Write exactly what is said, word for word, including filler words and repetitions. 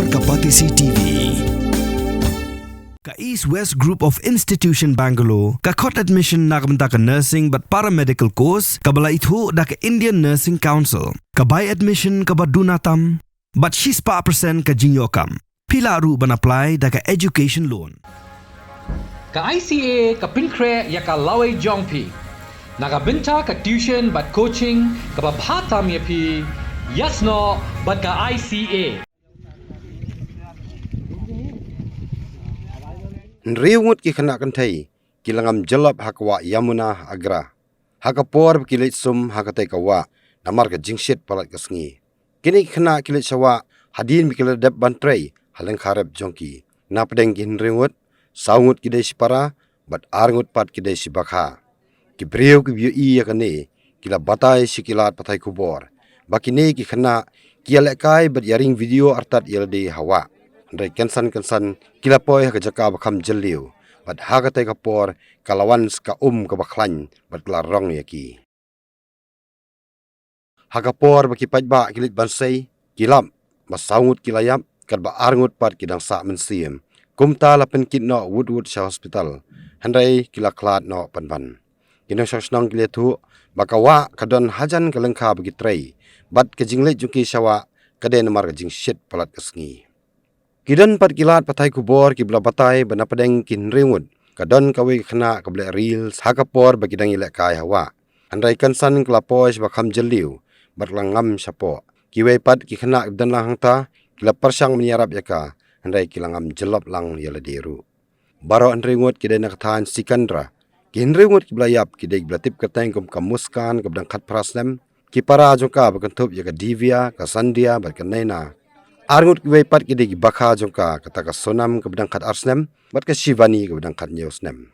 Ka Batesi T V. Ka East West Group of Institution Bangalore ka khot admission na ka bynta ka nursing bad paramedical course kaba la ithuh da ka Indian Nursing Council. Ka bai admission kaba duna tam bad shispah percent ka jingïoh kam. Phi lah ruh ban apply da ka education loan. Ka I C A ka pynkhreh ïa ka lawei jong phi na ka bynta ka tuition bad coaching kaba bha tam ïa phi. Ïasnoh bad ka I C A. Hynriew ngut ki khynnah kynthei ki la ngam jyllop ha ka wah Yamuna ha Agra ha ka por ba ki leit sum ha katei ka wah namar ka jingshit palat ka sngi. Kine ki khynnah ki leit sha wah hadien ba ki la dep ban trei ha lyngkha rep jong ki. Na pdeng ki hynriew ngut, saw ngut ki dei shipara bad ar ngut pat ki dei shibakha. Ki briew kiba ïohi ïa kane ki la batai sha ki lad pathai khubor ba kine ki khynnah ki ïalehkai bad ïaring video artat ïa lade ha wah. Hynrei kynsan kynsan ki la poi ha ka jaka ba kham jylliew bad ha katei ka por ka la wan sa ka um kaba khlaiñ bad ka la rong ïa ki. Ha ka por ba ki paidbah ki leit ban sei, ki lap ba saw ngut ki la ïap, katba ar ngut pat ki dang sah mynsiem. Kumta la pynkit noh wut wut sha hospital, hynrei ki la khlad noh pynban. Ki nongshong shnong ki la ïathuh ba ka wah ka don hajan ka lyngkha ba ki trei bad ka jingleit jong ki sha wah ka dei namar ka jingshit palat ka sngi. Ki don pat ki lad pathai khubor kiba la batai ba na pdeng ki hynriew ngut ka don kawei ka khynnah kaba leh reels ha ka por ba ki dang ïalehkai ha wah. Hynrei kynsan ka la poi shaba kham jylliew bad ka la ngam shapoh. Kiwei pat ki khynnah kiba don lang hangta ki la pyrshang ban ïarap ïa ka, hynrei ki la ngam jyllop lang ïa lade ruh. Baroh hynriew ngut ki dei na ka thaiñ Sikandra. Ki hynriew ngut kiba la ïap ki dei kiba la tip kyrteng kum ka Muskan kaba dang khatphra snem, ki para jong ka ba kynthup ïa ka Divya, ka Sandhya bad ka Naina. Ar ngut kiwei pat ki dei ki bakha jong ka, kata ka Sonam kaba dang khatar snem bad ka Shivani kaba dang khathynñiew snem.